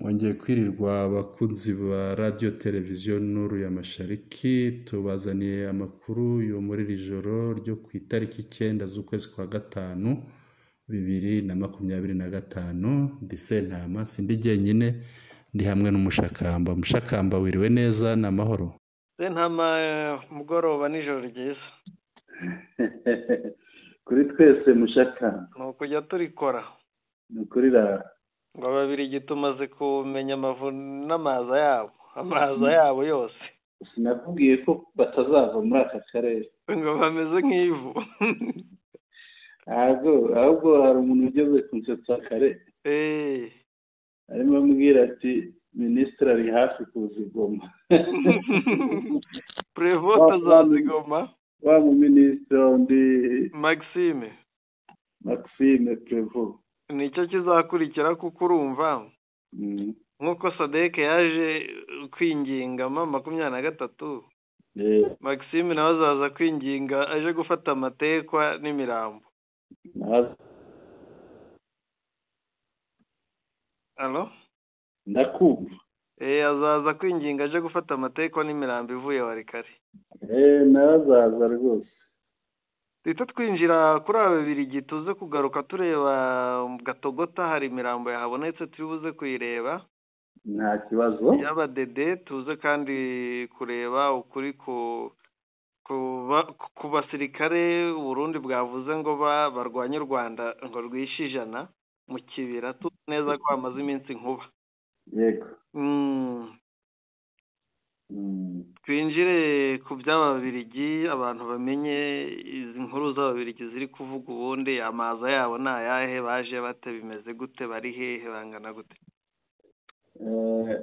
Mwongeye kwirirwa abakunzi ba radiyo televiziyo Nuru ya Mashariki, tubazaniye amakuru yo muri iri joro ryo ku itariki 9 z'ukwezi kwa 5 2025. Ndi Sentama, sindi jyenyine, ndi hamwe n'Umushakamba. Mushakamba, wiriwe neza? Ni amahoro? Sentama, mugoroba nijoro ryiza. Kuri twese Mushakamba. Ni ukujya turikora. Ni ukurira. Ngo Ababirigi tumaze kumenya amavu n'amaza yabo, amaza yabo yose. Sinakubwiye ko batazava muri aka karere? Ngo bameze nk'ivu. Ntabwo, ahubwo hari umuntu ugeze kunsetsa kare, arimo ambwira ati minisitiri ari hafi kuza i Goma. Prévôt azaza i Goma. Wa muminisitiri wundi. Maxime. Maxime Prévôt. Nicyo kizakurikira, kuko urumva nk'uko SADC yaje kwinginga M23, Maxime nawe azaza kwinginga aje gufata amatekwa n'imirambo. Allo? Ndakumva. Azaza kwinginga aje gufata amatekwa n'imirambo ivuye Walikale. Nawe azaza rwose. Duhita twinjira kuri aba Babirigi, tuze kugaruka tureba Gatogota, hari imirambo yahabonetse turi buze kuyireba. Nta kibazo. Y'abadede, tuze kandi kureba ukuri ku basirikare Burundi bwavuze ngo barwanye u Rwanda ngo rwishe 100 mu Kibira, tuzi neza ko hamaze iminsi nkuba. Yego. Twinjire ku by'Ababirigi, abantu bamenye izi nkuru z'Ababirigi ziri kuvuga ubundi amaza yabo ni ayahe, baje bate, bimeze gute, bari hehe, bangana gute?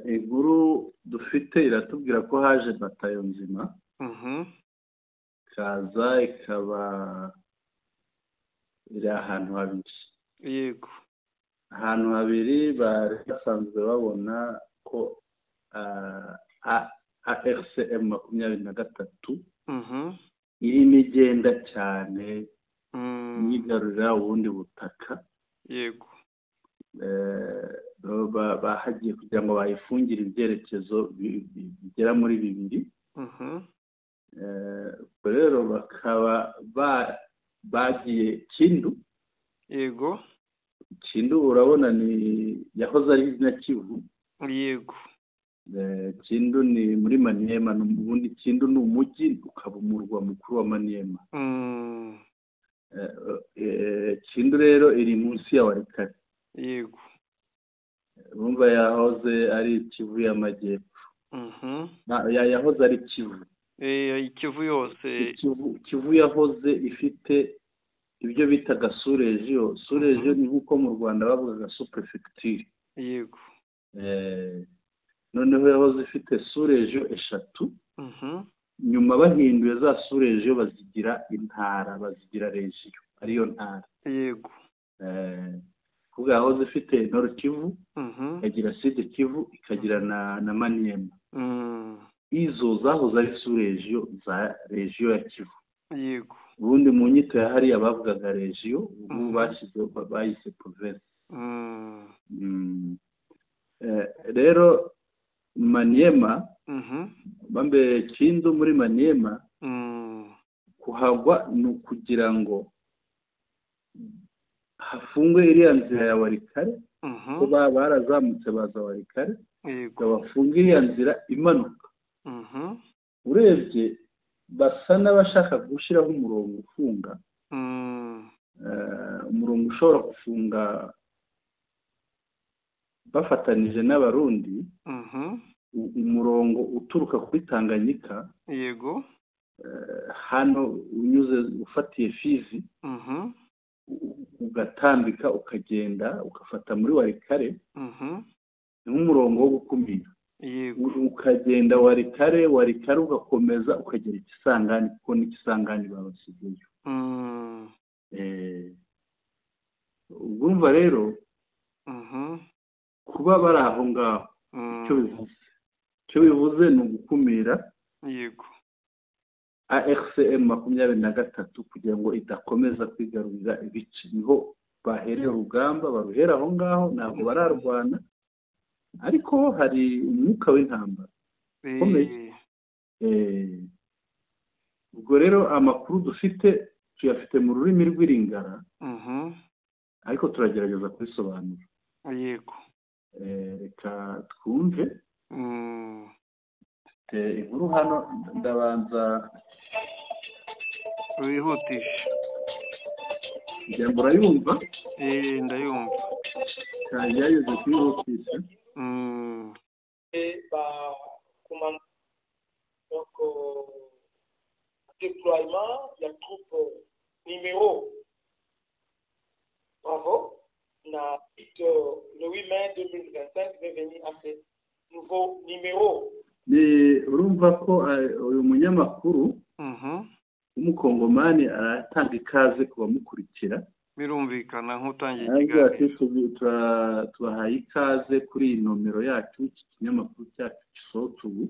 Inkuru dufite iratubwira ko haje batayo nzima, ikaza ikaba iri ahantu habiri. Ahantu habiri bari basanzwe babona ko AFC M23 irimo igenda cyane yigarurira ubundi butaka. Bahagiye kugira ngo bayifungire ibyerekezo bigera muri 2. Rero bakaba bagiye Kindu. Kindu urabona ni yahoze ari izina Kivu. Kindu ni muri Maniema, ubundi Kindu ni umujyi ukaba umurwa mukuru wa Maniema. Kindu rero iri munsi ya Walikale. Urumva yahoze ari Kivu y'Amajyepfo. Yahoze ari Kivu. Kivu yose. Kivu yahoze ifite ibyo bitaga sous-région. Sous-région ni nk'uko mu Rwanda bavugaga sous-préfecture. Noneho yahoze ifite sous-région 3. Nyuma bahinduye za sous-région bazigira intara, bazigira région, ariyo ntara. Kuko yahoze ifite Nord Kivu, ikagira Sud Kivu, ikagira na Maniema. Izo zahoze ari sous-région za région ya Kivu. Ubundi mu nyito ya hariya bavugaga région, ubu bashyize bayise province. Rero Maniema, bambe Kindu muri Maniema, kuhagwa ni ukugira ngo hafungwe iriya nzira ya Walikale, ko barazamutse baza Walikale, bafunga iriya nzira imanuka. Urebye basa n'abashaka gushyiraho umurongo ufunga, umurongo ushobora gufunga bafatanije n'Abarundi, umurongo uturuka kuri Tanganyika. Hano unyuze ufatiye Fizi, ugatambika ukagenda ugafata muri Walikale, ni nk'umurongo wo gukumira. Ukagenda Walikale, Walikale ugakomeza ukagera Kisangani, kuko ni Kisangani babasizeyo. Urumva rero kuba bari aho ngaho, icyo bivuze ni ugukumira AFC M23 kugira ngo idakomeza kwigarurira ibice. Niho bahereye urugamba, baruhera aho ngaho, ntabwo bararwana, Ariko hari umwuka w'intambara ukomeye. Ubwo rero amakuru dufite tuyafite mu rurimi rw'iringara, ariko turagerageza kubisobanura. Yego. Reka twumve. Inkuru hano ndabanza wihutisha. Ijambo urayumva? Ndayumva. Ntagerageze kuyihutisha. Donc, déploiement ya troupe numéro Bravo na le 8 mai 2025 vais venir à ce nouveau numéro. Ni urumva ko uyu munyamakuru w'umukongomani aratanga ikaze ku bamukurikira. Birumvikana nk'utangiye ikiganiro. Tubahaye ikaze kuri iyi nomero yacu, iki kinyamakuru cyacu gisohotse ubu.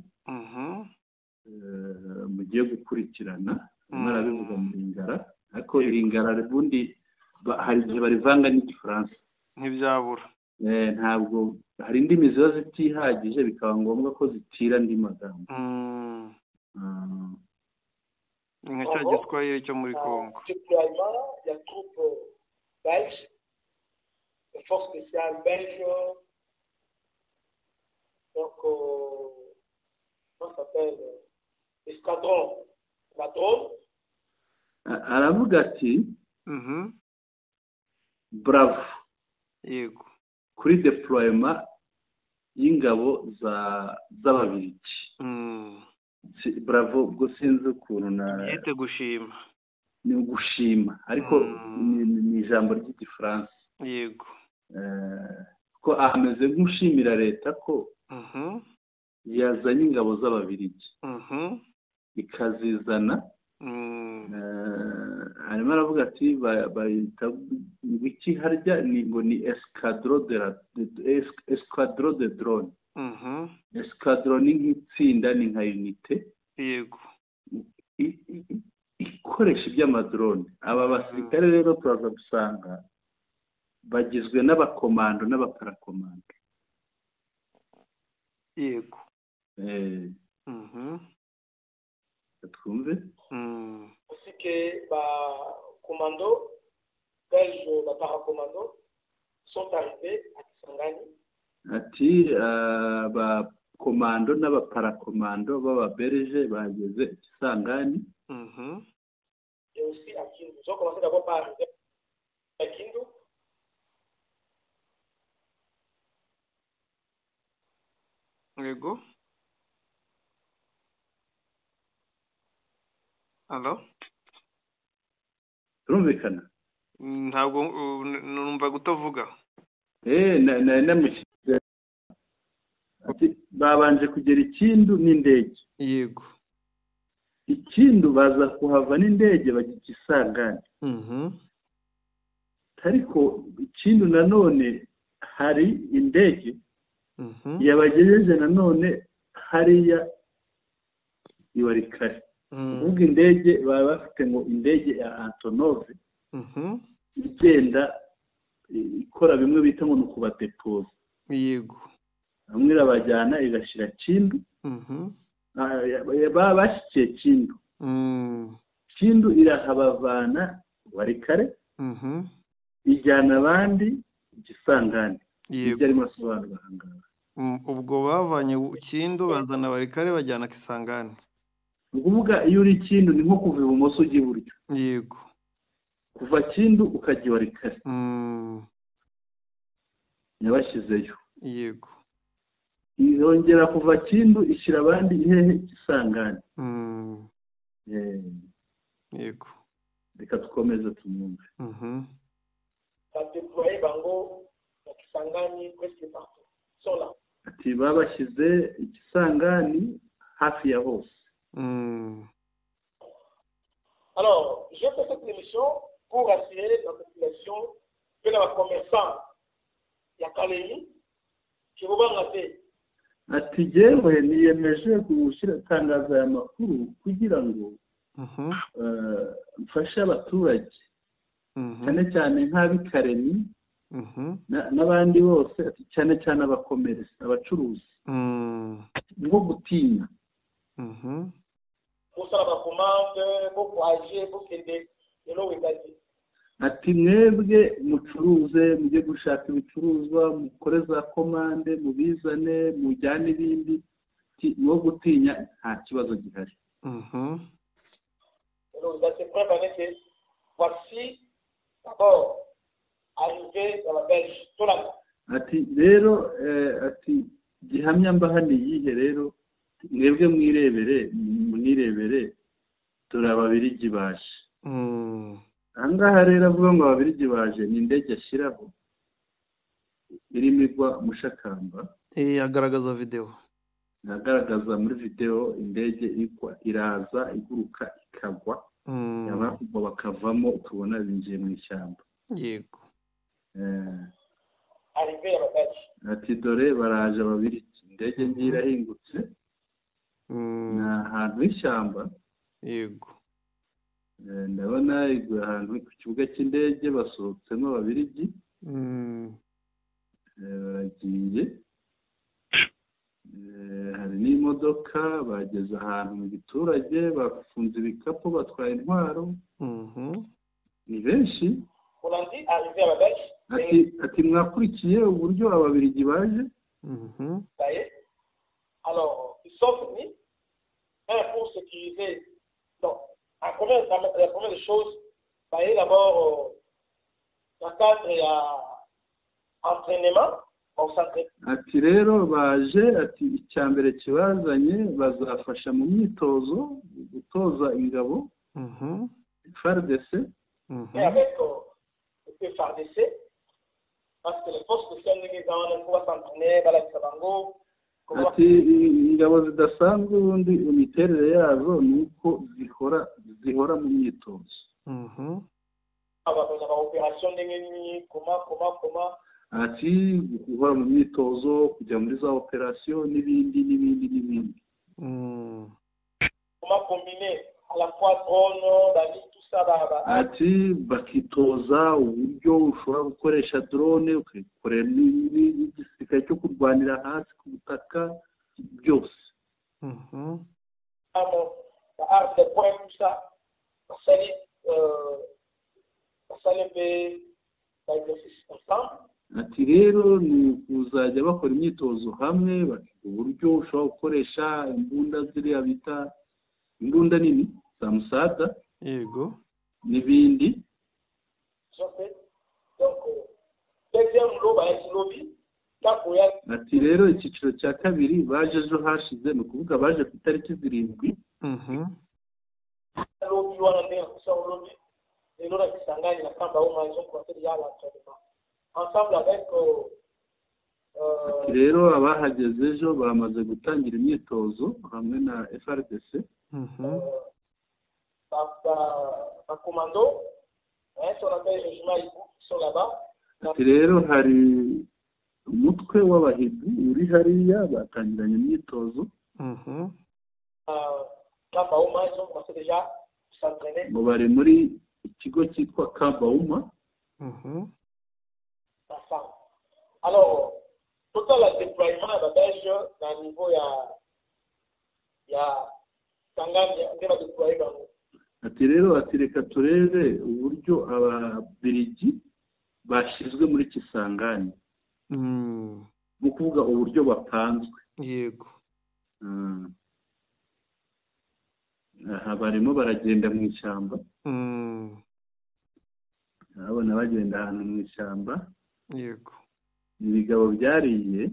Mugiye gukurikirana, mwarabivuga mu Lingala, ariko Lingala ubundi hari igihe barivanga n'igifaransa. Ntibyabura. Ntabwo hari indimi ziba zitihagije bikaba ngombwa ko zitira andi magambo. Nka cya giswahili cyo muri Congo. Déploiement ya troupe belge, force spéciale belge, donc comment s'appelle, escadron la drone. Aravuga ati bravo. Yego. Kuri déploiement y'ingabo z'Ababiligi. Bravo ubwo sinzi ukuntu na yete gushima. Ni ugushima ariko ni ijambo ry'igifaransa. Yego. Ko ameze nk'ushimira leta ko yazanye ingabo z'Ababiligi. Ikazizana. Arimo aravuga ati bayita iki harya ni ngo ni escadron de drone. Escadron ni nk'itsinda, ni nka unité. Yego. Ikoresha iby'amadrone. Aba basirikare rero turaza gusanga bagizwe n'abakomando n'abaparakomando. Yego. Twumve. Aussi que ba commando belge ba paracommando sont arrivés à Kisangani. Ati ba komando n'abaparakomando b'ababerge bageze Kisangani. Et aussi à Kindu. Ils ont commencé d'abord par arriver à Kindu. Yego. Allo? Turumvikana? Ntabwo numva gutavuga. Namushyize. Ati babanje kugera Ikindu n'indege. Yego. Ikindu baza kuhava n'indege bajya Kisangani. Ariko Ikindu nanone hari indege yabagejeje nanone hariya iwarikare. Kuvuga indege baba bafite ngo indege ya Antonov igenda ikora bimwe bita ngo ni ukubadepoza. Yego. Bamwe irabajyana igashyira Kindu. Bashyikiye Kindu. Kindu irahabavana warikare. Ijyana abandi Kisangani. Ibyo arimo asobanura aha ngaha. Ubwo bavanye Kindu bazana warikare bajyana Kisangani. Ukuvuga iyo uri Kindu ni nko kuva ibumoso ujya iburyo. Yego. Kuva Kindu ukajya iwarikare. Yabashyizeyo. Yego. Irongera kuva Kindu ishyira abandi ihehe Kisangani. Yego. Reka dukomeze tumwumve. Badéployé bango na Kisangani presque partout. Sont là. Ati babashyize Kisangani hafi ya hose. Alors, j'ai fait cette émission pour assurer la population que la commerçant ya Kalemi, je vous rater. Ati jewe niyemeje gushyira tangaza aya makuru kugira ngo mfashe abaturage cyane cyane nk'ab'i Karemi N'abandi bose, cyane cyane abakomerisi, abacuruzi, nko gutinya. Ati mwebwe mucuruze, mujye gushaka ibicuruzwa, mukore za komande, mubizane, mujyane ibindi, no gutinya nta kibazo gihari. Ati rero ati gihamya mbaha ni iyihe rero, mwebwe mwirebere, mwirebere, dore Ababiligi baje. Ahangaha rero avuga ngo Ababiligi baje ni indege ashyiraho irimo igwa Mushakamba. Agaragaza videwo, agaragaza muri videwo indege igwa, iraza iguruka ikagwa, yamara kugwa bakavamo, ukabona binjiye mu ishyamba. Yego. Ati dore baraje Ababiligi, indege ngiye irahingutse, ni ahantu h'ishyamba. Yego. Ndabona iguye ahantu ku kibuga cy'indege, basohotsemo Ababiligi, baragiye. Hari n'imodoka, bageze ahantu mu giturage, bafunze ibikapu, batwaye intwaro, ni benshi. Ati mwakurikiye uburyo Ababiligi baje. La première chose, d'abord, dans le cadre ya entraînement, on s'entraîne. Ati rero baje, ati icya mbere kibazanye bazafasha mu myitozo, gutoza ingabo FARDC. Et avec le FARDC, parce que les forces spéciales nous vont s'entraîner, bala Kabango. Ati ingabo zidasanzwe ubundi imiterere yazo ni uko zihora mu myitozo. Ati guhora mu myitozo, kujya muri za operasiyo n'ibindi n'ibindi n'ibindi. Ati bakitoza uburyo ushobora gukoresha drone, ukayikorera n'igisirikare cyo kurwanira hasi ku butaka, byose. Ati rero ni kuzajya bakora imyitozo hamwe, bakiga uburyo ushobora gukoresha imbunda ziriya bita imbunda nini za musada. Yego. N'ibindi. Ati rero icyiciro cya kabiri baje ejo hashize, ni ukuvuga baje ku itariki 7. Ati rero abahageze ejo bamaze gutangira imyitozo hamwe na FARDC. Ati rero hari umutwe w'abahibu uri hariya, batangiranye imyitozo. Ngo bari muri ikigo cyitwa Kabauma. Alors, total déploiement ya Belge na niveau ya Tanganyika nde ba déployer bango. Ati rero ati reka turebe uburyo Ababiligi bashyizwe muri Kisangani. Ni ukuvuga uburyo bapanzwe. Yego. Aha barimo baragenda mu ishyamba. Urabona bagenda ahantu mu ishyamba. Yego. Ibigabo byariye.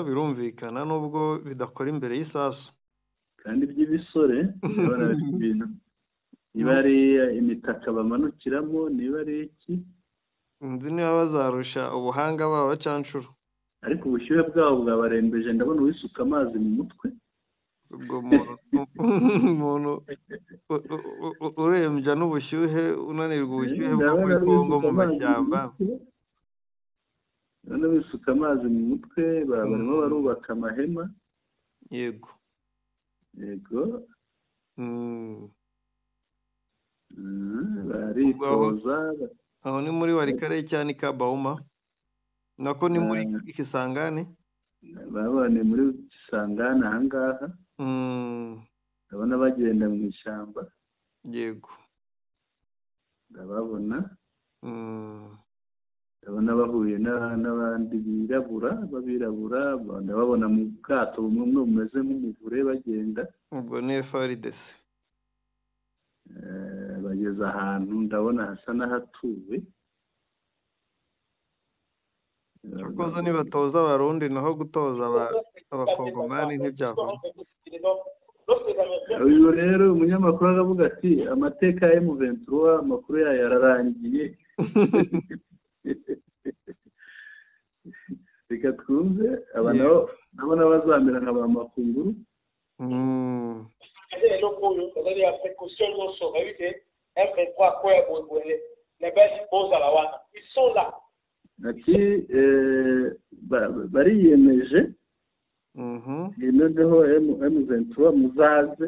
Birumvikana nubwo bidakora imbere y'isasu. Kandi by'ibisore, urabona ibintu. Niba ari imitaka bamanukiramo, niba ari iki. Nzi niba bazarusha ubuhanga babo bacanshuro. Ariko ubushyuhe bwabo bwabarembeje, ndabona uwisuka amazi mu mutwe. Ubwo umuntu urembya n'ubushyuhe, unanirwa ubushyuhe bwo muri Kongo mu mashyamba. Ndabona bisuka amazi mu mutwe, barimo barubaka amahema. Yego. Yego. Baritoza. Aho ni muri Walikale cyane Kabauma, nako ni muri Kisangani. Babone muri Kisangani ahangaha. Ndabona bagenda mu ishyamba. Yego. Ndababona. Ndabona bahuye n'abandi birabura, babirabura, ndababona mu bwato bumwe bumeze nk'umuvure bagenda. Ubwo ni FARDC. Bageze ahantu ndabona hasa n'ahatuwe. Cyakoze nibatoza abarundi naho gutoza abakongomani ntibyavamo. Uyu rero umunyamakuru aravuga ati amateka ya M23 amakuru yayo yararangiye. Reka twumve aba nabo ndabona bazamera nka ba Makunguru. Ati bariyemeje noneho M23 muzaze.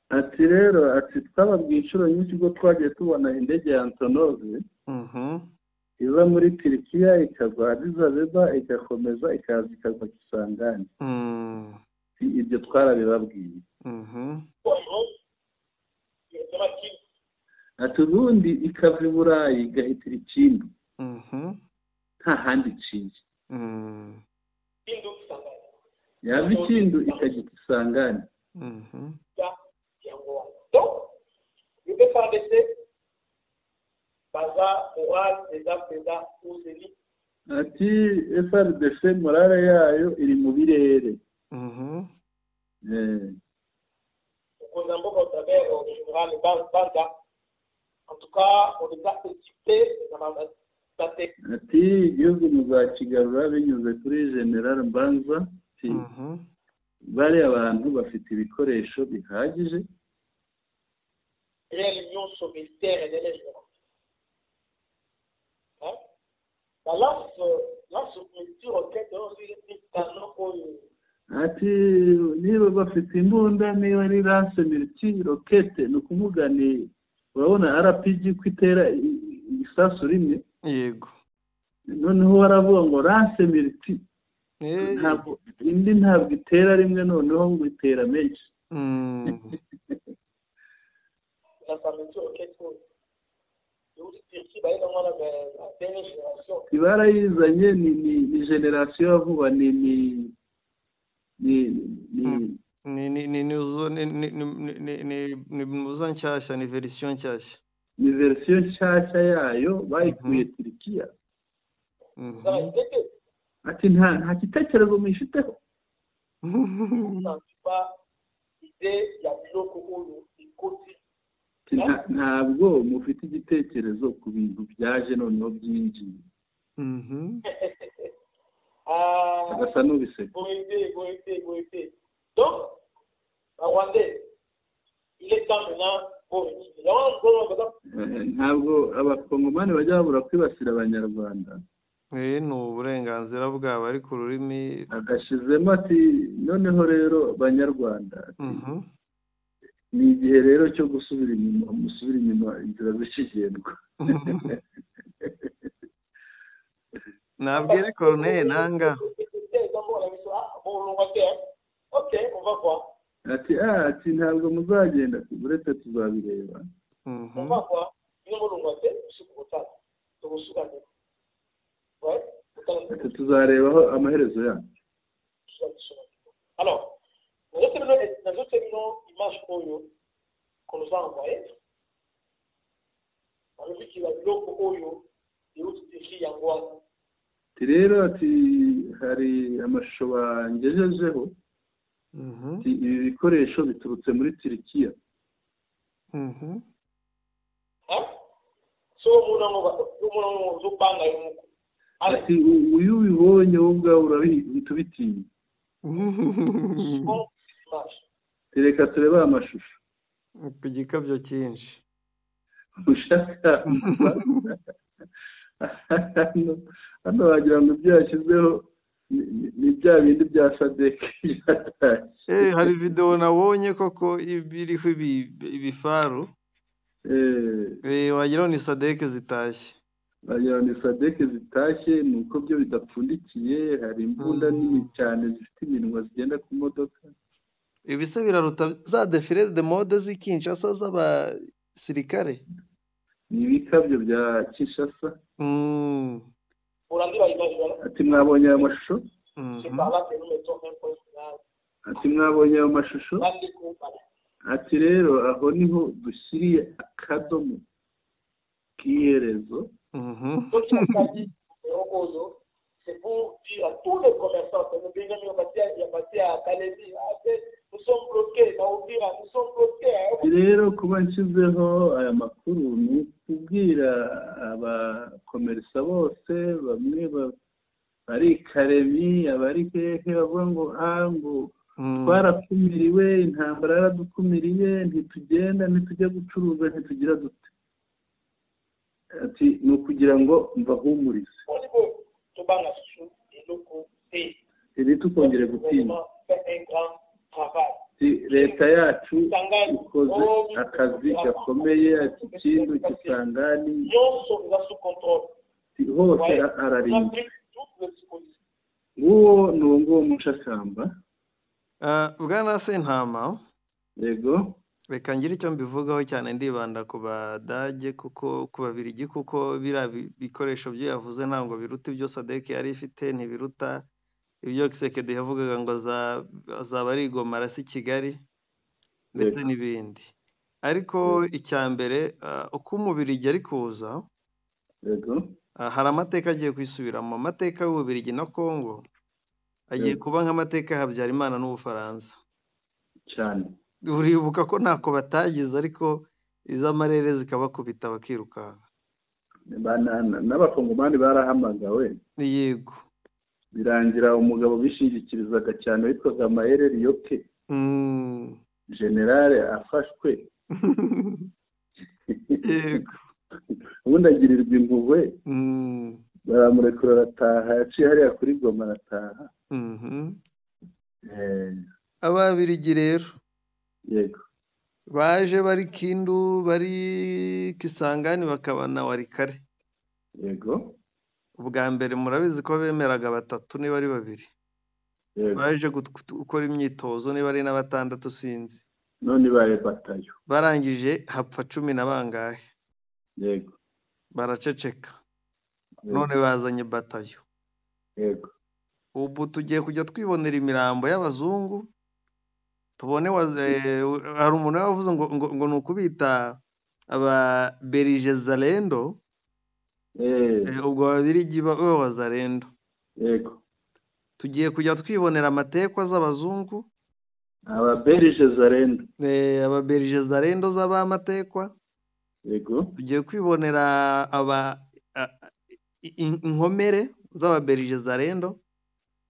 Ati rero ati twababwiye inshuro nyinshi ubwo twagiye tubona indege ya Antonov iva muri Turikiya ikagwa Addis Abeba igakomeza ikaza ikagwa Kisangani. Ibyo twarabibabwiye. Ati ubundi ikava i Burayi igahitira Ikindu, nta handi iciye. Yava Ikindu ikajya Kisangani. Ati FARDC morale yayo iri mu birere. Ati igihugu muzakigarura binyuze kuri General Mbanza. Bariya abantu bafite ibikoresho bihagije. Ati niba bafite imbunda, niba ari lance multi roquette, ni ukuvuga ni urabona RPG ko itera isasu rimwe. Yego. Noneho baravuga ngo lance multi, ntabwo indi ntabwo itera rimwe, noneho ngo itera menshi. Barayizanye ni generasiyo ya vuba, ni ni ni ni ni ni ni muza nshyashya, ni verisiyo nshyashya, ni verisiyo nshyashya yayo bayikuye Turikiya. Ati nta gitekerezo mwifiteho. Ntabwo mufite igitekerezo ku bintu byaje noneho byinjiye. Agasa n'ubiseka. Ntabwo abakongomani bajya babura kwibasira abanyarwanda. Ni uburenganzira bwabo, ariko ururimi agashizemo ati noneho rero banyarwanda, ni igihe rero cyo gusubira inyuma, musubira inyuma inzira z'ikigendwa. Nabwire Corneille Nanga. Ati ati ntabwo muzagenda, uretse tuzabireba. Ati tuzarebaho amaherezo yacu. Rero ati hari amashusho bangejejeho, ibi bikoresho biturutse muri Turikiya. Ati uyu ubibonye wowe ubwawe urabihita ubitinya. Reka turebe amashusho ku gikabyo cyinshi. Mushakamba hano wagira ngo ibyo yashyizeho ni bya bindi bya SADC byatashye. Hari videwo nabonye koko biriho ibifaru, wagira ngo ni SADC zitashye. Wagira ngo ni SADC zitashye, ni uko byo bidapfundikiye. Hari imbunda nini cyane zifite iminwa zigenda ku modoka. Ibi se biraruta za defile de mode z'i Kinshasa z'abasirikare? Ni ibikabyo bya Kinshasa. Ati mwabonye ayo mashusho? Ati mwabonye ayo mashusho? Ati rero aho niho dushyiriye akadomo k'iherezo. C'est pour dire à tous les commerçants, nous sommes bloqués, nous sommes bloqués. Rero kuba nshyizeho aya makuru ni ukubwira abakomerisa bose, bamwe bari Karemi, abari hehe, bavuga ngo ngo twarakumiriwe, intambara yaradukumiriye, ntitugenda, ntitujya gucuruza, ntitugira dute. Ati ni ukugira ngo mbahumurize, ntitukongere gutinya. Leta yacu ikoze akazi gakomeye. Ati Kindu, Kisangani, hose hararinzwe. Nguwo ni uwo nguwo Mushakamba. Bwana Sentama. Yego. Reka ngire icyo mbivugaho cyane, ndibanda ku Badage kuko ku Babirigi, kuko biriya bikoresho byo yavuze ntabwo biruta ibyo SADC yari ifite, ntibiruta ibyo Kisekedi yavugaga ngo azaba ari Goma arasa i Kigali ndetse n'ibindi. Ariko icya mbere, uko Umubirigi ari kuza, hari amateka agiye kwisubiramo. Amateka y'Ububirigi na Kongo agiye kuba nk'amateka ya Habyarimana n'Ubufaransa cyane. Uribuka ko ntako batagize, ariko iz'amarere zikabakubita bakirukanka. N'abakongomani barahamagawe. Yego. Birangira umugabo bishingikirizaga cyane witwaga Mayere Riyoke, generale, afashwe. Yego. Ubundi agirirwa impuhwe, baramurekura arataha. Yaciye hariya kuri Goma arataha. Ababirigi rero yego baje bari Kindu, bari Kisangani, bakaba na Warikare. Yego. Ubwa mbere murabizi ko bemeraga batatu niba ari babiri. Baje gukora imyitozo niba ari na batandatu sinzi. None baye batayo. Barangije hapfa 10 na bangahe. Yego. Baraceceka. None bazanye batayo. Yego. Ubu tugiye kujya twibonera imirambo y'abazungu. Tubone hari umuntu wavuze ngo ngo ni ukubita aba Berige Zalendo. Ubwo Ababirigi b'Abazalendo. Yego. Tugiye kujya twibonera amatekwa z'abazungu. Aba Berige Zalendo. Aba Berige Zalendo z'abamatekwa. Yego. Tugiye kwibonera aba inkomere z'aba Berige Zalendo.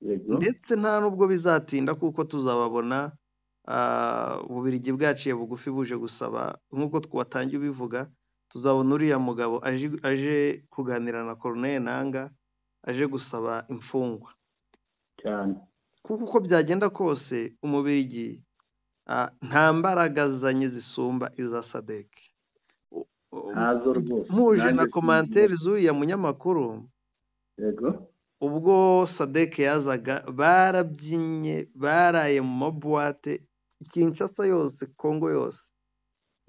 Yego. Ndetse nta nubwo bizatinda kuko tuzababona Ububirigi bwaciye bugufi buje gusaba, nk'uko twatangiye ubivuga, tuzabona uriya mugabo aje kuganira na Colonel Nanga, aje gusaba imfungwa cyane. Kuko uko byagenda kose Umubirigi nta mbaraga zanye zisumba iza SADC. Ntazo rwose. Muje na commentaire z'uriya munyamakuru. Yego. Ubwo SADC yazaga barabyinnye, baraye mu mabuwate Kinshasa yose, Kongo yose.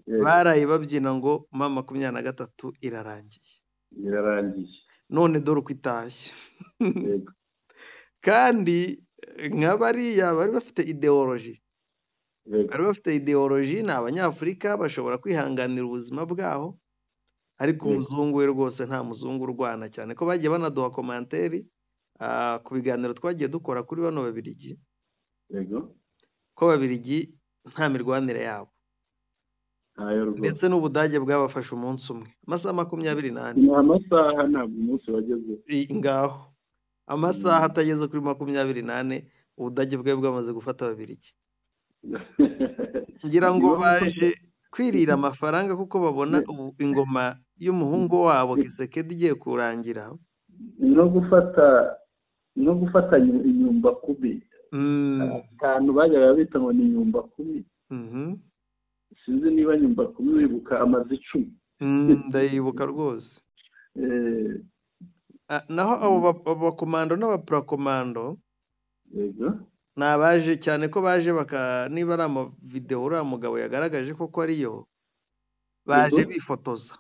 Baraye babyina ngo M23 irarangiye. Irarangiye. None dore uko itashye. Yego. Kandi nka bariya bari bafite ideology. Bari bafite ideology, ni Abanyafurika bashobora kwihanganira ubuzima bwaho, ariko umuzungu we rwose nta muzungu urwana cyane ko bagiye banaduha komanteri ku biganiro twagiye dukora kuri bano Babirigi. Yego. Ko Babirigi nta mirwanire yabo. Ndetse n'Ubudage bwabafashe umunsi umwe, amasaha 24. Ni amasaha, ntabwo umunsi wageze. Ngaho amasaha atageze kuri 24, Ubudage bwari bwamaze gufata Ababiligi. Ngira ngo baje kwirira amafaranga kuko babona ingoma y'umuhungu wabo Kisekedi igiye kurangira. No gufata inyumba kubi. Akantu bajyaga bita ngo ni inyumba kumi. Sinzi niba nyumba kumi wibuka amazu 10. Ndayibuka rwose. Naho abo bakomando n'abapurakomando ni abaje cyane ko baje baka niba ari amavidewo uriya mugabo yagaragaje koko ariyo, baje bifotoza.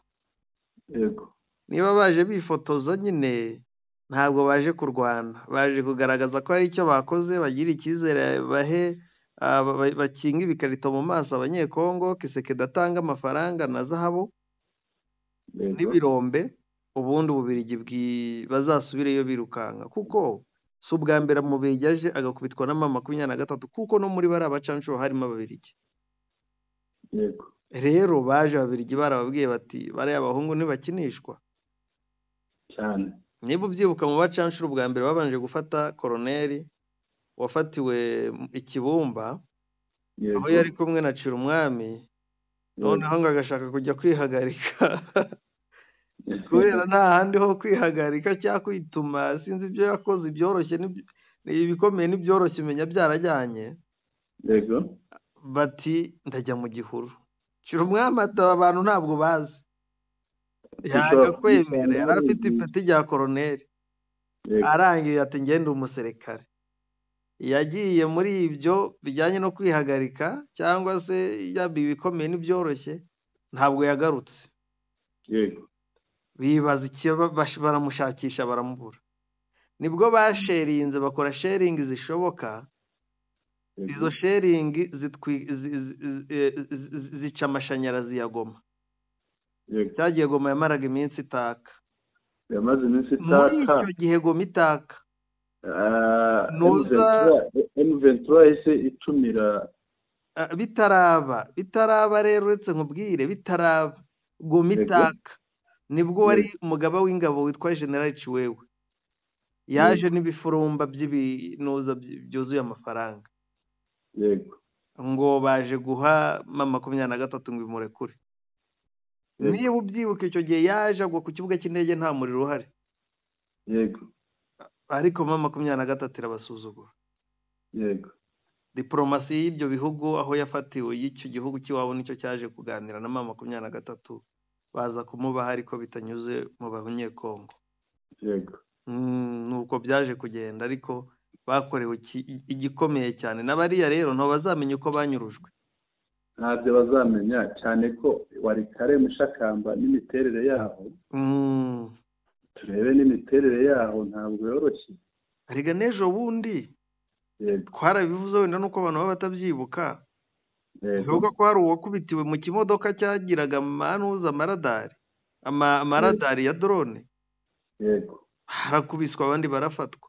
Niba baje bifotoza nyine ntabwo baje kurwana, baje kugaragaza ko hari icyo bakoze, bagira icyizere, bahe bakinga ibikarito mu maso Abanyekongo. Kisekedi atanga amafaranga na zahabu n'ibirombe, ubundi Ububirigi bazasubireyo birukanka, kuko si ubwa mbere Umubirigi aje agakubitwa na M23, kuko no muri bariya bacanshuro harimo Ababirigi. Rero baje Ababirigi barababwiye bati bariya bahungu ntibakinishwa cyane. Niba ubyibuka mu bacanshuro ubwa mbere babanje gufata koroneri wafatiwe Ikibumba, aho yari kumwe na Cirumwami, noneho ngo agashaka kujya kwihagarika kubera nta handi ho kwihagarika cyangwa kwituma, sinzi ibyo yakoze, ibyoroshye ibikomeye n'ibyoroshye menya byarajyanye. Bati ndajya mu gihuru. Cirumwami ati aba bantu ntabwo bazi, yanga kwemera, yari afite ipeti rya koroneri. Arangije ati ngende umusirikare. Yagiye muri ibyo bijyanye no kwihagarika cyangwa se yaba ibikomeye n'ibyoroshye, ntabwo yagarutse. Bibaza icyo baramushakisha baramubura. Nibwo basherinze, bakora sheringi zishoboka. Izo sheringi zica amashanyarazi ya Goma. Cyagiye Goma yamaraga iminsi itaka. Yamaze iminsi itaka. Muri icyo gihe Goma itaka. M23 yahise itumira. Bitaraba rero, uretse nkubwire, bitaraba Goma itaka. Nibwo wari umugaba w'ingabo witwa General Chiwewe yaje n'ibifurumba by'ibinuza byuzuye amafaranga. Ngo baje guha M23 ngo imurekure. Niba ubyibuka icyo gihe yaje agwa ku kibuga cy'indege nta muriro uhari. Ariko M23 irabasuzugura. Diplomasi y'ibyo bihugu aho yafatiwe y'icyo gihugu cy'iwabo nicyo cyaje kuganira na M23, baza kumubaha ariko bitanyuze mu Banyekongo. Nuko byaje kugenda, ariko bakorewe igikomeye cyane. N'abariya rero nto bazamenya uko banyurujwe. Ntabyo bazamenya, cyane ko wari kare Mushakamba n'imiterere yaho. Turebe n'imiterere yaho ntabwo yoroshye. Erega n'ejo bundi twarabivuze wenda nuko abantu baba batabyibuka. Bivuga ko hari uwakubitiwe mu kimodoka cyagiraga amanuza amaradari, amaradari ya drone. Harakubiswa abandi barafatwa.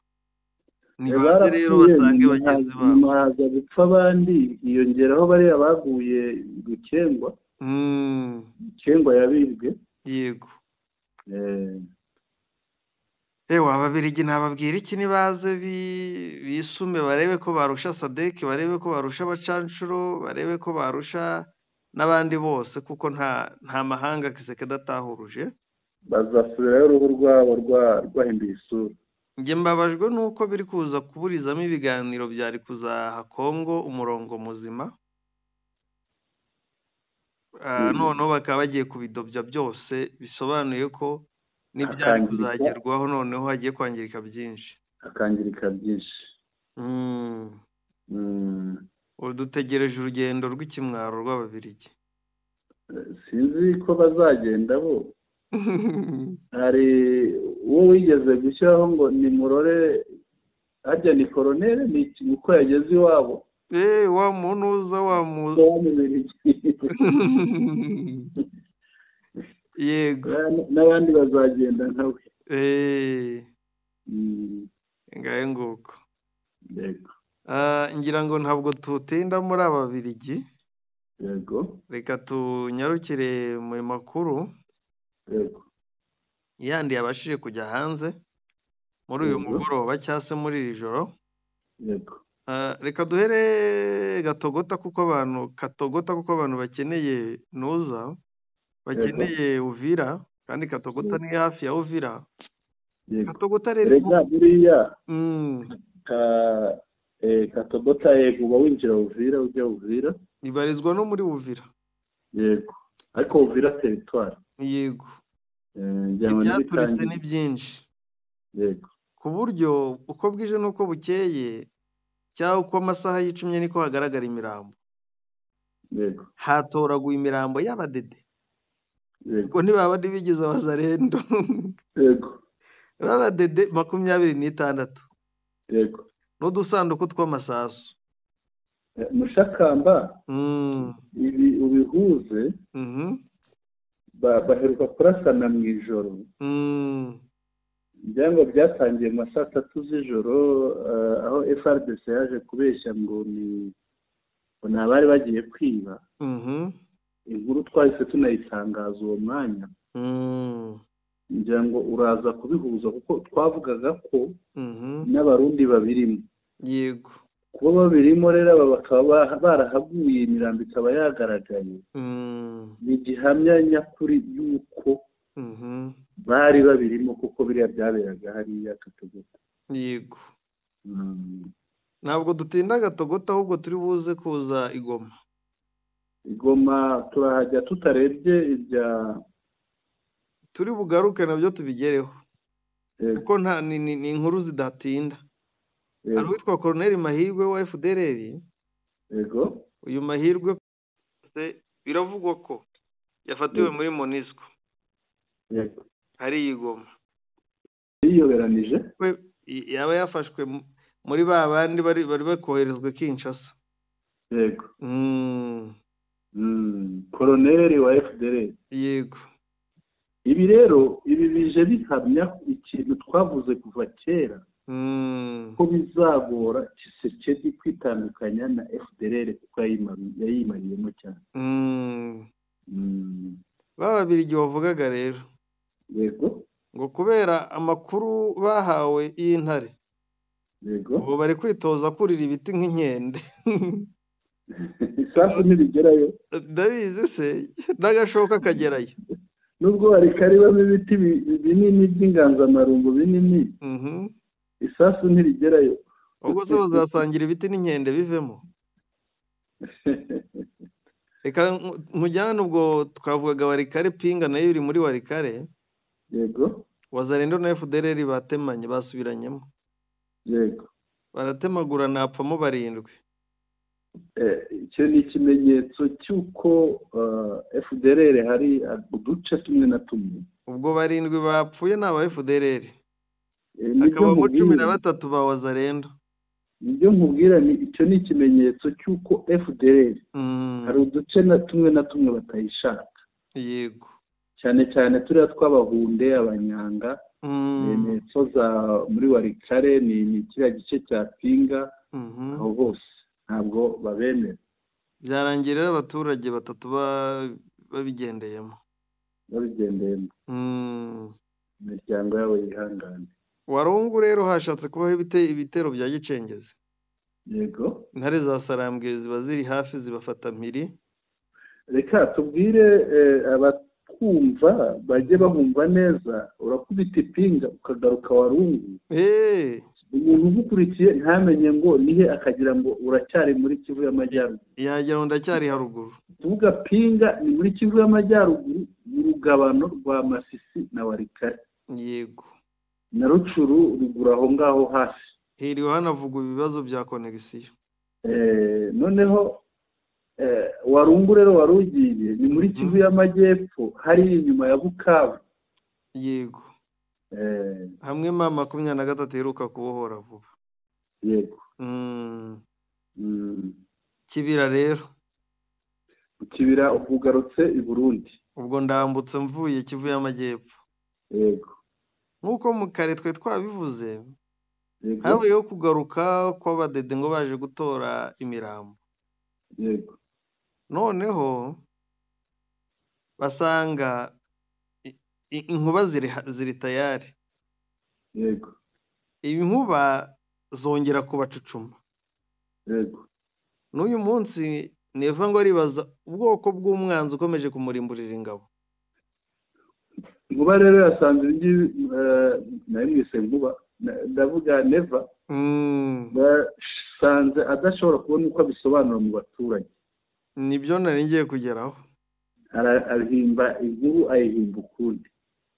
Ni bande rero batange bagenzi babo. Haza gupfa abandi, hiyongeraho bariya baguye Rukengwa. Rukengwa yabibwe. Yego. Ewa Ababiligi nababwira iki, nibaze bisume barebe ko barusha Sadek, barebe ko barusha abacanshuro, barebe ko barusha n'abandi bose, kuko nta mahanga Kisekedi atahuruje. Bazasubirayo uruhu rwabo rwahinduye isura. Njye mbabajwe nuko biri kuza kuburizamo ibiganiro byari kuzaha Kongo umurongo muzima. Noneho bakaba bagiye kubidobya byose, bisobanuye ko n'ibyari kuzagerwaho noneho hagiye kwangirika byinshi. Hakangirika byinshi. Ubu dutegereje urugendo rw'ikimwaro rw'Ababiligi. Sinzi ko bazagenda bo. Hari uwo wigeze gushyiraho ngo nimurore, harya ni koroneri, ni uko yageze iwabo. Wa muntu uza wa mu Yego. N'abandi bazagenda nkawe. Ngahe nguko. Yego. Ngira ngo ntabwo tutinda muri Ababiligi. Yego. Reka tunyarukire mu makuru. Yego. Yandi yabashije kujya hanze muri uyu mugoroba cyangwa se muri iri joro. Yego. Reka duhere Gatogota kuko abantu Katogota kuko abantu bakeneye Nuza, bakeneye Uvira, kandi Katogota ni hafi ya Uvira. Katogota rero buriya Katogota yego uba winjira Uvira ujya Uvira, ibarizwa no muri Uvira. Yego, ariko Uvira territoire. Yego, ibyaturitse ni byinshi. Yego, ku buryo uko bwije n'uko bukeye cyangwa uko amasaha yicumye niko hagaragara imirambo. Yego, hatoraguye imirambo y'abadede. Yego, ubwo ntibaba ntibigize abazarendo. Yego, b'abadede 26. Yego, n'udusanduku tw'amasasu. Mushakamba, ibi ubihuze, baheruka kurasana mu ijoro. Ibyango byatangiye mu saa 3 z'ijoro, aho FARDC yaje kubeshya ngo ni abari bagiye kwiba. Inkuru twahise tunayitangaza uwo mwanya. Ngira ngo uraza kubihuza kuko twavugaga ko n'abarundi babirimo. Yego, kuba babirimo rero aba bakaba barahaguye imirambo ikaba yagaragaye, ni gihamya nyakuri y'uko bari babirimo kuko biriya byaberaga hariya Katogota. Yego, ntabwo dutinda Gatogota ahubwo turi buze kuza Igoma. Igoma turahajya tutarebye ibya turi bugaruke nabyo tubigereho, kuko nta ni inkuru zidatinda. Hari uwitwa Colonel Mahirwe wa FDLR. Yego, uyu Mahirwe biravugwa ko yafatiwe muri MONUSCO. Yego, hari Igoma yiyoberanije, yaba yafashwe muri ba bandi bari bakoherezwa Kinshasa. Yego, Colonel wa FDLR. Yego, ibi rero ibi bije bihamya ikintu twavuze kuva kera, ko bizagora Tshisekedi kwitandukanya na FDLR kuko yayimariyemo cyane. Bababirigi wavugaga rero. Yego, ngo kubera amakuru bahawe y'intare. Yego, ubu bari kwitoza kurira ibiti nk'inkende. Isasu ntibigerayo. Ndabizi se n'agashoka kagerayo. Nubwo hari karibamo ibiti binini by'inganzamarumbu binini, isasu ntirigerayo. Ubwo se bazatangira ibiti n'inkende bivemo. Reka nkujyane ubwo twavugaga Warikare, Pinga nayo iri muri Warikare. Yego, Wazarendo na FDLR batemanye basubiranyemo. Yego, baratemagurana hapfamo 7. Icyo ni ikimenyetso cy'uko FDLR hari uduce tumwe na tumwe. Ubwo 7 bapfuye ni aba FDLR, hakabamo 13 ba Wazarendo. Nibyo nkubwira, ni icyo ni ikimenyetso cy'uko FDLR hari uduce na tumwe na tumwe batayishaka. Yego, cyane cyane turiya tw'abahunde, abanyanga, ibimenyetso za muri Warikare ni kiriya gice cya Pinga, aho hose ntabwo babemera. Byarangiye rero abaturage 3 babigendeyemo. Imiryango yabo yihangane. Warungu rero hashatse kubaho ibitero bya gicengezi. Yego, intare za Sarambwe ziba ziri hafi zibafata mpiri. Reka tubwire abatwumva bajye bahumva neza, urakubita ipinga ukagaruka Warungu. Umuntu ugukurikiye ntamenye ngo nihe, akagira ngo uracyari muri Kivu y'Amajyaruguru. Yagira ngo ndacyari haruguru. Tuvuga Pinga ni muri Kivu y'Amajyaruguru mu rugabano rwa Masisi na Warikare. Yego, na Rucuru ruguru aho ngaho hafi. Hiriwe hanavugwa ibibazo bya connexion. Noneho Warungu rero warugiye ni muri Kivu y'Amajyepfo hari inyuma ya Bukavu. Yego, hamwe ma 23 iheruka kubohora vuba. Yego. Kibira rero, Kibira ugarutse i Burundi. Ubwo ndambutse mvuye Kivu y'Amajyepfo. Yego, nkuko mu kare twe twabivuze, habayeho kugaruka kw'abadede ngo baje gutora imirambo. Yego, noneho basanga inkuba ziri tayari. Yego, inkuba zongera kubacucuma. Yego. N'uyu munsi Neva ngo aribaza ubwoko bw'umwanzi ukomeje kumurimburira ingabo. Nkuba rero yasanze ibingibi, nayo mwise Nkuba, ndavuga Neva, basanze adashobora kubona uko abisobanura mu baturage. Nibyo nari ngiye kugeraho. Arahimba inkuru, ayihimba ukundi.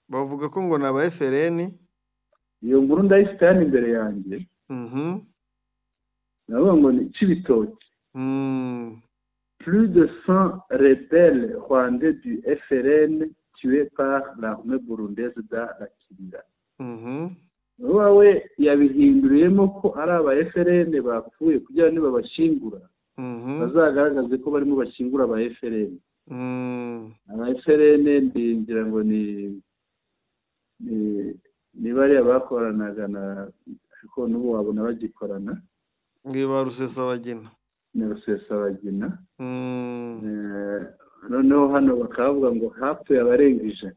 Bavuga ko ngo ni aba FLN. Iyo nkuru ndayifite hano imbere yanjye. Navuga ngo ni Cibitoke. Plus de 100 rebelles rwandais du FLN tués par l'armée burundaise dans la Kibira. Wowe yabihinduriyemo ko ari aba FLN bapfuye kugira ngo nibabashyingura bazagaragaze ko barimo bashyingura aba FLN. Aba FLN ngira ngo ni bariya bakoranaga na, ariko n'ubu wabona bagikorana. Ni ba Rusesabagina. Ni Rusesabagina. Noneho hano bakavuga ngo hapfuye abarenga 100.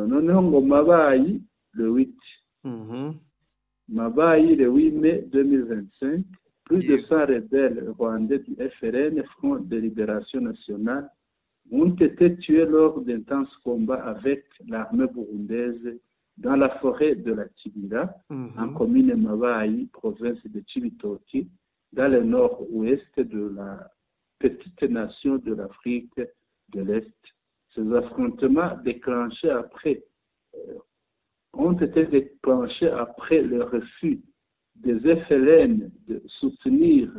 Noneho ngo Mabayi le 8. Mabayi le 8 mai 2025, plus de 100 rebelles rwandais du FLN, Front de Libération Nationale, ont été tués lors d'intenses combats avec l'armée burundaise dans la forêt de la Kibira, en commune Mabayi, province de Cibitoke, dans le nord-ouest de la petite nation de l'Afrique de l'Est. Ces affrontements déclenchés après, ont été déclenchés après le refus des FLN de soutenir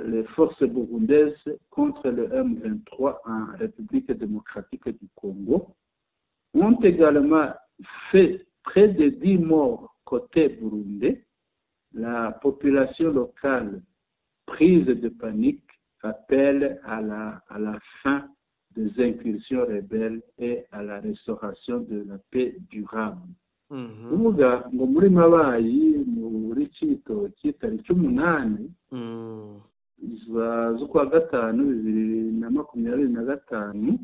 les forces burundaises contre le M23 en République démocratique du Congo, ont également fait près de 10 morts côté burundais. La population locale, prise de panique, appelle à la fin des incursions rebelles et à la restauration de la paix durable. Uvuga ngo muri Mabayi muri Cibitoke tariki 8 z'ukwa gatanu 2025,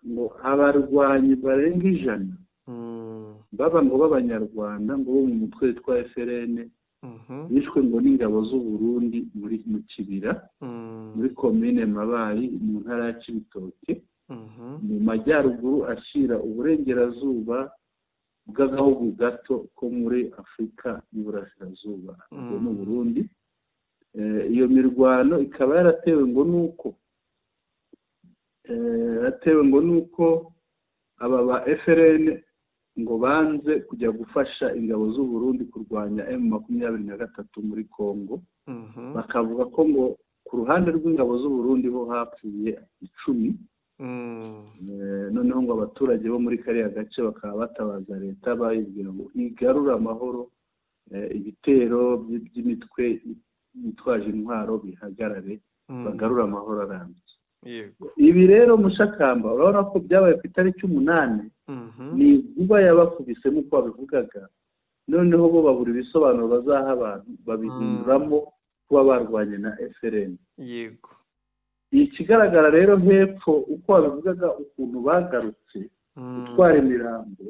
ngo abarwanyi barenga 100 baba ngo b'Abanyarwanda ngo bo mu mutwe witwa FLN bishwe ngo n'ingabo z'u Burundi muri mu Kibira, muri komine Mabayi mu ntara ya Cibitoke, mu majyaruguru ashyira uburengerazuba bw'agahugu gato ko muri Afurika y'Iburasirazuba, ubwo ni Burundi. Iyo mirwano ikaba yaratewe ngo nuko aba ba FLN ngo banze kujya gufasha ingabo z'u Burundi kurwanya M23 muri Congo. Bakavuga ko ngo ku ruhande rw'ingabo z'u Burundi ho hapfuye 10. Noneho ngo abaturage bo muri kariya gace bakaba batabaza leta bayibwira ngo igarure amahoro, ibitero by'imitwe yitwaje intwaro bihagarare, bagarure amahoro arambye. Ibi rero Mushakamba urabona ko byabaye ku itariki 8, ni inkuba yabakubise nk'uko babivugaga. Noneho bo babura ibisobanuro bazaha abantu, babihinduramo kuba barwanye na FLN. Yego. Ikigaragara rero hepfo uko babivugaga ukuntu bagarutse gutwara imirambo,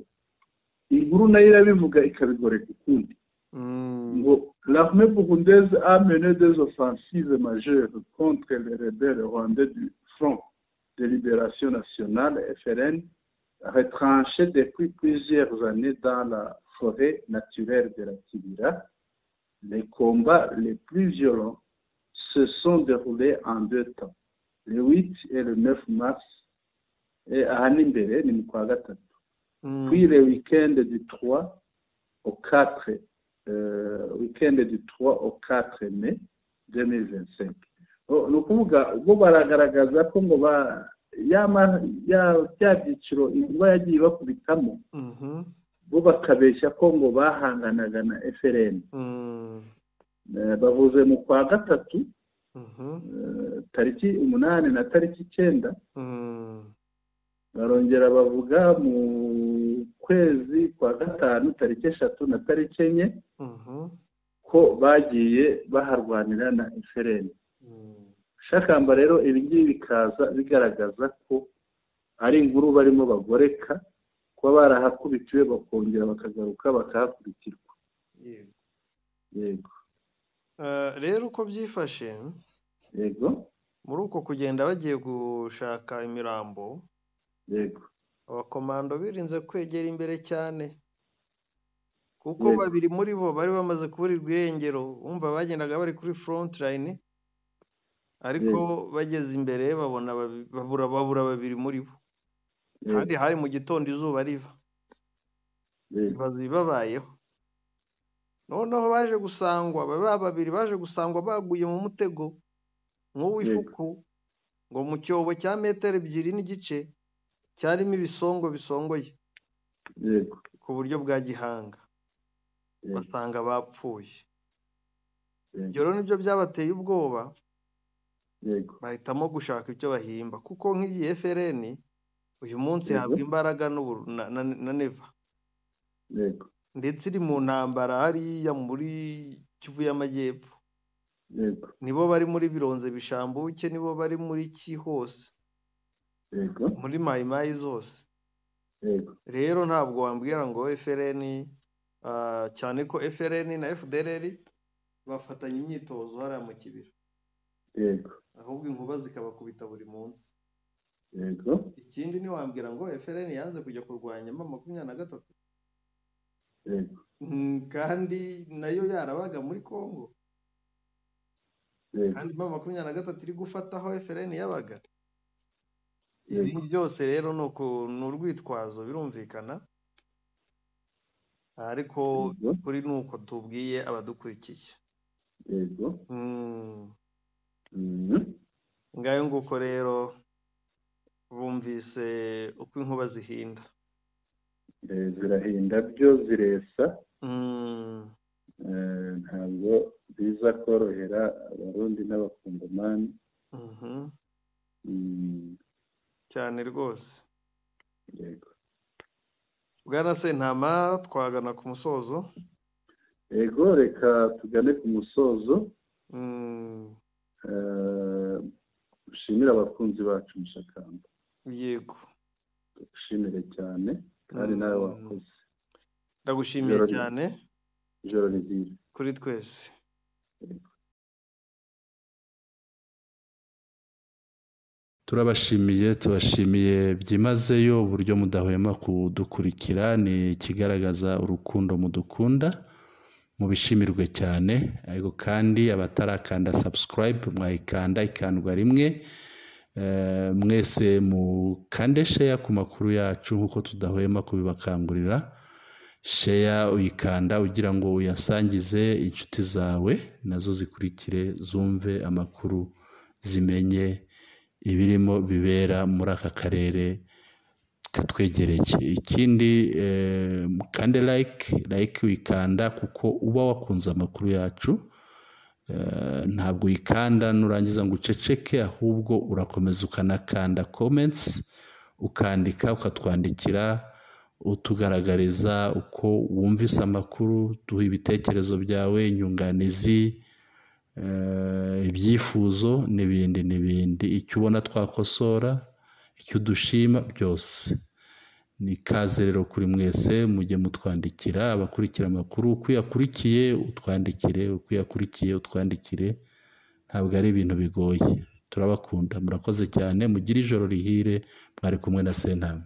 inkuru nayo irabivuga ikabigoreka ukundi. Ngo l'armée burundaise a mené des offensives majeures contre les rebelles rwandais du Front de Libération Nationale FLN, retranchés depuis plusieurs années dans la forêt naturelle de la Kibira. Les combats les plus violents se sont déroulés en deux temps, le 8 et le 9 mars, et à Hanimbere, ni mu kwa gatatu. Puis le week-end du 3 au 4, week-end du 3 au 4 mai 2025. Ni ukuvuga ubwo baragaragaza ko ngo bya byiciro inkuba yagiye bakubitamo, bo bakabeshya ko ngo bahanganaga na FLN. Bavuze mu kwa gatatu tariki 8 na tariki 9, barongera bavuga mu kwezi kwa gatanu tariki 3 na tariki 4 ko bagiye baharwanira na FLN. Shakamba rero ibi ngibi bikaza bigaragaza ko ari inkuru barimo bagoreka, kuba barahakubitiwe bakongera bakagaruka bakahakurikirwa. Yego. Rero uko byifashe, yego, muri uko kugenda bagiye gushaka imirambo, yego, abakomando birinze kwegera imbere cyane, kuko babiri muri bo bari bamaze kuburirwa irengero. Umva, bagendaga bari kuri front line, ariko bageze imbere babona babura babiri muri bo, kandi hari mu gitondo izuba riva, ibibazo bibabayeho. Noneho baje gusangwa, babiri baje gusangwa baguye mu mutego nk'uw'ifuku, ngo mu cyobo cya metero 2.5 cyarimo ibisongo bisongoye ku buryo bwa gihanga, basanga bapfuye. Ibyo rero nibyo byabateye ubwoba, bahitamo gushaka icyo bahimba, kuko nk'iyi FRN uyu munsi ihabwa imbaraga na Neva, ndetse iri mu ntambara hariya muri Kivu y'Amajyepfo. Nibo bari muri Bironze Bishambuke, nibo bari muri ki hose, muri Mayimayi zose. Rero ntabwo wambwira ngo FRN, cyane ko FRN na FDLR bafatanya imyitozo hariya mu kibira, ahubwo inkuba zikabakubita buri munsi. Ikindi ntiwambwira ngo FRN yanze kujya kurwanya M23, kandi nayo yarabaga muri Congo, kandi M23 iri gufata aho FRN yabaga. Ibi byose rero ni urwitwazo, birumvikana, ariko kuri nuko tubwiye abadukurikiye. Ngayo nguko rero bumvise uko inkuba zihinda. Zirahinda byo ziresa, ntabwo biza korohera Abarundi n'Abakongomani cyane rwose. Yego. Bwana Sentama, twagana ku musozo. Yego, reka tugane ku musozo. Ushimire abakunzi bacu Mushakamba. Yego. Ushimire cyane kandi nawe wakoze. Ndagushimiye cyane. Ijoro ryiza kuri twese. Turabashimiye, tubashimiye byimazeyo uburyo mudahwema kudukurikira, ni ikigaragaza urukundo mudukunda, mubishimirwe cyane. Ariko kandi abatarakanda subscribe mwayikanda ikandwa rimwe, mwese mukande share ku makuru yacu nk'uko tudahwema kubibakangurira. Share uyikanda ugira ngo uyasangize inshuti zawe, nazo zikurikire zumve amakuru, zimenye ibirimo bibera muri aka karere katwegereye. Ikindi mukande like uyikanda kuko uba wakunze amakuru yacu. Ntabwo uyikanda nurangiza ngo uceceke, ahubwo urakomeza ukanakanda comments, ukandika, ukatwandikira, utugaragariza uko wumvise amakuru, duha ibitekerezo byawe, inyunganizi, ibyifuzo n'ibindi n'ibindi, icyo ubona twakosora, icyo udushima, byose ni ikaze rero kuri mwese. Mujye mutwandikira, abakurikira amakuru uko uyakurikiye utwandikire, uko uyakurikiye utwandikire, ntabwo ari ibintu bigoye. Turabakunda, murakoze cyane, mugire ijoro rihire. Mwari kumwe na Sentama.